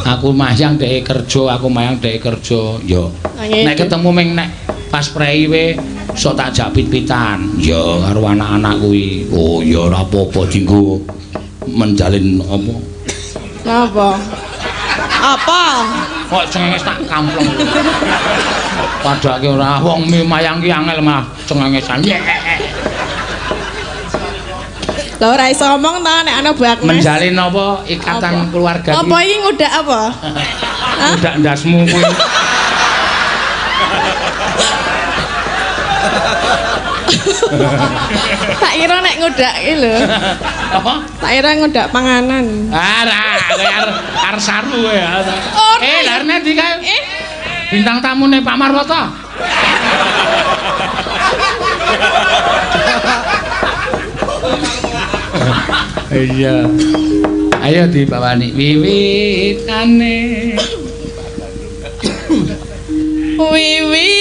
Aku mayang dhek kerja, aku mayang dhek kerja. Ya. Nek ketemu ming nek pas prei we sok tak jak pit-pitan. Ya karo anak-anak kuwi. Oh ya ora apa-apa dinggo menjalin apa? Napa? Apa? Kok cengenges tak kampleng. Padake ora wong mayang ki angel mah cengengesan. Lah ora iso ngomong ta nek ana Bu Agnes. Menjalin apa ikatan apa? Keluarga Apa iki ngudak apa? Ngudak ndasmu kuwi. Tak kira nek ngudak iki lho. Apa? Tak kira ngudak panganan. Ora, kowe arep saru kowe. Ora. Lha ndi kae? Bintang tamune Pak Marwoto. Iya. Ayo dibawani wiwitane. Wiwitane